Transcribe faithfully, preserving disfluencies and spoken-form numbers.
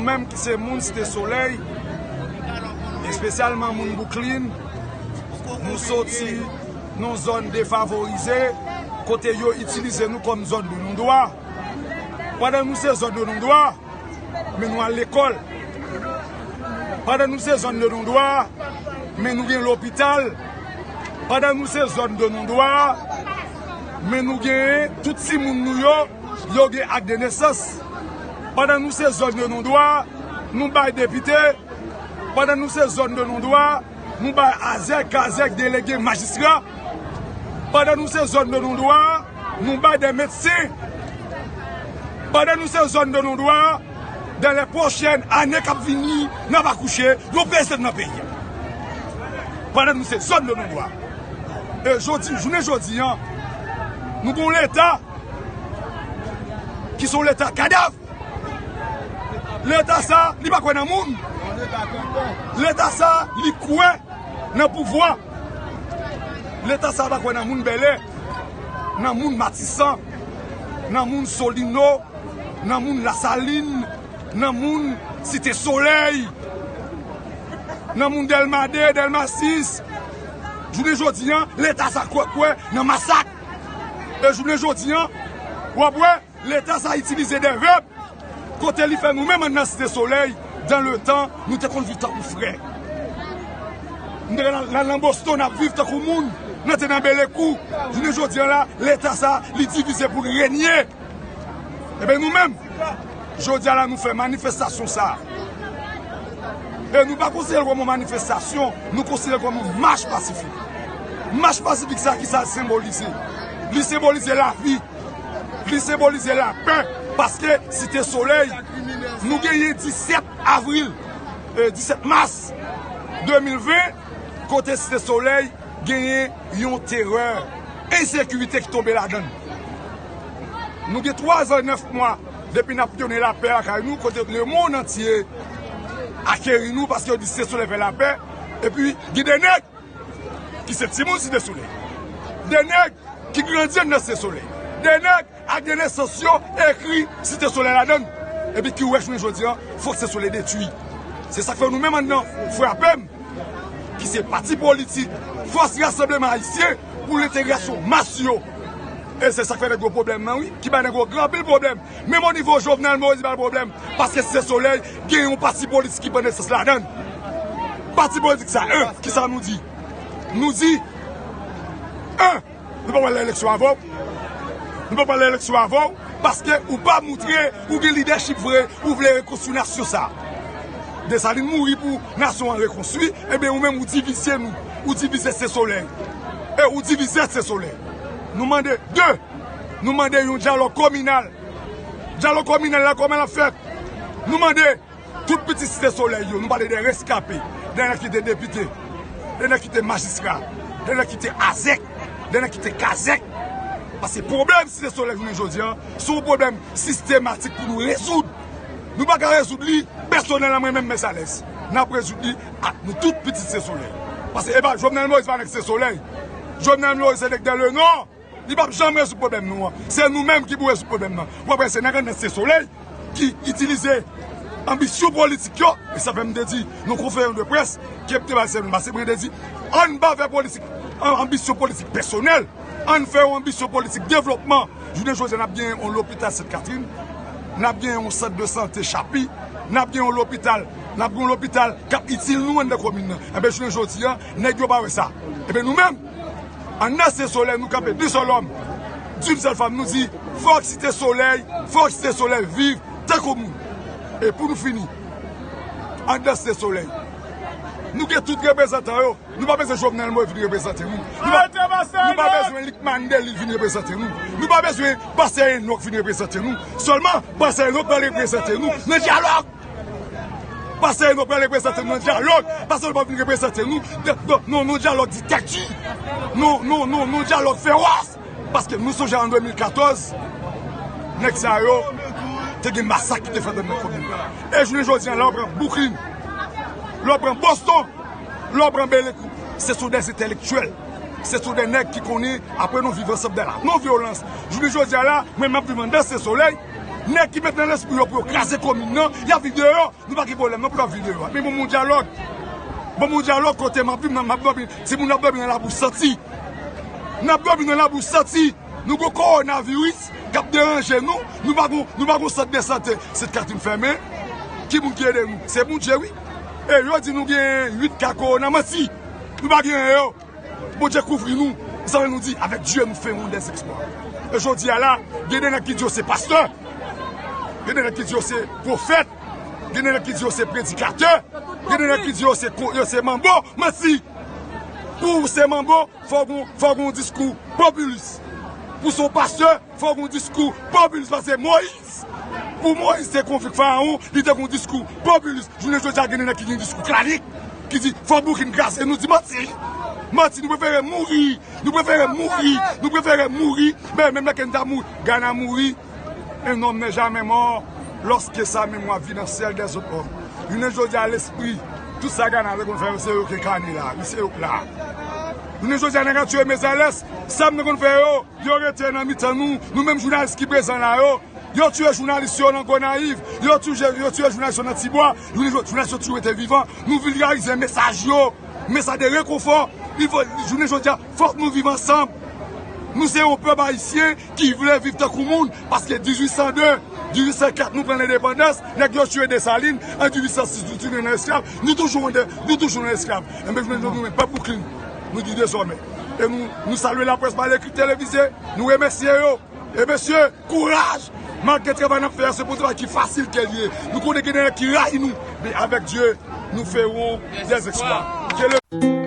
Nou menm ki se moun Site Solèy, espesyalman moun Bouklin, nou soti nan zòn defavorize, kote yo itilize nou kòm zòn de non dwa. Pandan nou se zòn de non dwa, men nou al lekòl. Pandan nou se zòn de non dwa, men nou gen lopital. Pandan nou se zòn de non dwa, men nou gen tout timoun nou yo, yo gen ak de nesans. Pandan nou se zòn de non dwa, nou bay depite. Pandan nou se zòn de non dwa, nou bay azèk, kazèk, delege, majistra. Pandan nou se zòn de non dwa, nou bay de medsen. Pandan nou se zòn de non dwa, dans les prochaines années k ap vini, n ap akouche yon prezidan nan peyi a. Pandan nou se zòn de non dwa. E jodi, jounen jodi an, nou gen yon leta ki se yon leta kadav. Leta sa, li pa kwè nan moun. Leta sa, li kwè nan pouvwa. Leta sa pa kwè nan moun Bèlè, nan moun Matisan, nan moun Solino, nan moun Lasalin, nan moun Site Solèy, nan moun Dèlma de, Dèlma sis. Jounen jodi an, leta sa kwè, kwè nan masak. E jounen jodi an, w ap wè, leta sa itilize de vèb kote li fè nou menm anndan Site Solèy, dans le temps, nou te konn viv tankou frè. Nou te konn al, al nan Boston, n ap viv tankou moun. Nou te nan Belekou. Jounen jodi an la, leta sa, li divize pou l renye. Ebyen nou menm, jodi a la nou fè manifestasyon sa. E nou pa konsidere l kòm yon manifestasyon, nou konsidere l kòm yon mach pasifik. Mach pasifik sa, ki sa l senbolize? Li senbolize lavi. Li senbolize lapè, paske Site Solèy, nou genyen disèt avril, e, disèt mas de mil ven, kote Site Solèy genyen yon terè, ensekirite ki tonbe ladan l. Nou gen twa zan nèf mwa depi n ap pwone lapè lakay nou, kote lemonn antye akeri nou, paske yo di Site Solèy fè lapè, epi gen de nèg ki se timoun Site Solèy. De nèg ki grandi anndan Site Solèy. De nèg ak de nesans yo ekri Site Solèy ladan l. Epi ki wè jounen jodi an, fòk Site Solèy detwi. Se sa k fè nou menm anndan Frapem, ki se pati politik Fòs Rasanbleman Ayisyen pou Lentegrasyon Mas yo. E se sa k fè nèg yo pwoblèm nan, wi, ki bay nèg yo gran anpil pwoblèm. Menm o nivo Jovenel Moïse li ba l pwoblèm, paske Site Solèy gen yon pati politik ki pran nesans ladan l. Pati politik sa, en, ki sa nou di? Nou di, en, nou pa pral nan eleksyon avè w. Nou pa pral nan eleksyon avè w, paske ou pa moutre ou gen lidèchip vre, ou vle rekonstwi nasyon sa. Desalin mouri pou nasyon an rekonstwi, ebyen ou menm ou divize nou, ou divize Site Solèy. E ou divize Site Solèy. Nou mande de, nou mande yon dyalòg kominal. Dyalòg kominal la, kòman l ap fèt? Nou mande tout pitit Site Solèy yo, nou pale de reskape, de nèg ki te depite, de nèg ki te majistra, de nèg ki te azèk, de nèg ki te kazèk. Paske pwoblèm Site Solèy jounen jodi an, se yon pwoblèm sistematik pou nou rezoud. Nou pa ka rezoud li pèsonèlman, mwen menm, Mèsalès. N ap rezoud li ak nou tout pitit Site Solèy. Paske e pa Jovenel Moïse pa nèg Site Solèy. Jovenel Moïse se nèg Dèlenò. Li p ap janm rezoud pwoblèm nou an. Se nou menm ki pou rezoud pwoblèm nan. W ap wè se nèg anndan Site Solèy ki itilize anbisyon politik yo. E sa fè m te di nan konferans de près ke m te bay semèn pase, mwen te di, ann pa fè politik, an, anbisyon politik pèsonèl. Ann fè yon anbisyon politik devlopman. Jounen jodi a, n ap gen yon lopital Sent Katrin, n ap gen yon sant de sante Chapi, n ap gen yon lopital, n ap gen yon lopital k ap itil nou anndan komin nan. Enben, jounen jodi a, nèg yo pa wè sa. Enben, nou menm, anndan Site Solèy, nou kanpe d'un seul homme, d'une seule femme, nou di, fòk Site Solèy, fòk Site Solèy viv tankou moun. E pou nou fini, anndan Site Solèy, nou gen tout reprezantan yo. Nou pa bezwen Jovenel Moïse vin reprezante nou. Nou pa, nou pa bezwen Luc Mandel vin reprezante nou. Nou pa bezwen Pastè Enock vin reprezante nou. Sèlman, Pastè Enock pral reprezante nou nan dyalòg. Pastè Enock pral reprezante nou nan dyalòg. Pastè Enock pa vin reprezante nou nan, nan, nan, nan dyalòg diktati. Non, non, non, nan dyalòg fewòs. Paske nou sonje an de mil katòz, nèg sa yo te gen masak ki te fèt anndan komin nan. E jounen jodi a, lè w pran Bouklin, lè w pran Boston, lè w pran Belekou, se sou dè entèlektyèl. Se sou dè nèg ki konnen apre nou viv ansanm dans la non vyolans. Jounen jodi a la, mwen m ap viv anndan Site Solèy, Nèg ki met nan lespri yo pou yo kraze komin nan, y ap viv deyò. Nou pa gen pwoblèm non pou n ap viv deyò. Men bon, bon dyalòg. Bon, bon dyalòg kote m ap viv, m ap dòmi. Timoun ap dòmi nan labou santi. N ap dòmi nan labou santi. Nou gon kowonaviris k ap deranje nou. Nou pa gon, nou pa gon sant de sante. Sent Katrin fèmen. Ki moun ki ede nou? Se Bondye, wi. E yo di nou gen uit ka kowona. Manti. Nou pa gen yo. Bondye kouvri nou. Sa vle nou di, avec Dieu, nous ferons des exploits. E jodi a la, gen de nèg ki di yo se pastè. Gen de nèg ki di yo se pwofèt. Gen de nèg ki di yo se predikatè. Gen de nèg ki di yo se ko-, yo se manbo. Manti. Pou w se manbo, fò w gon, fò w gon diskou popilis. Pou w se yon pastè, fò w gon diskou popilis. Paske Moyiz, pou Moyiz te konvenk Farawon, li te gon diskou popilis. Jounen jodi a, gen de nèg ki gen diskou klanik, ki di, fò boukin kraze. Nou di manti. Manti, nou prefere mouri. Nou prefere mouri. Nou prefere mouri. Men, menm lè ke n ta mouri, Gana mouri. Un homme n'est jamais mort lorsque sa mémoire vit dans celle des autres hommes. Jounen jodi a, lespri, tout sa Gana te konn fè yo, se yo ki enkane la, wi, se yo k la. Jounen jodi a, nèg ap tiye Mezalès, sa m te konn fè yo, yo rete nan mitan nou, nou menm jounalis ki prezan la yo, yo tiye jounalis yo nan Gonayiv, yo tiye, yo tiye jounalis yo nan Tibwa, jounen jodi, jounalis yo toujou rete vivan, nou vilgarize mesaj yo, mesaj de rekonfò, il faut, jounen jodi a, fòk nou viv ansanm. Nou se yon pèp ayisyen ki vle viv tankou moun, paske dizuit san de, dizuit san kat, nou pran lendepandans, nèg yo tiye Desalin, an dizuit san sis, nou tounen nan esklav, nou toujou, nou toujou nan esklav. Enben, jounen jodi, nou menm, pèp Bouklin, nou di dezòmè. E nou, nou salye laprès pa lekri televize, nou remèsye yo. E mesye, kouraj! Malgre travay n ap fè a, se pou travay ki fasil ke l ye. Nou konnen gen de nèg ki rayi nou, men avec Dieu, nous ferons des exploits. Ke le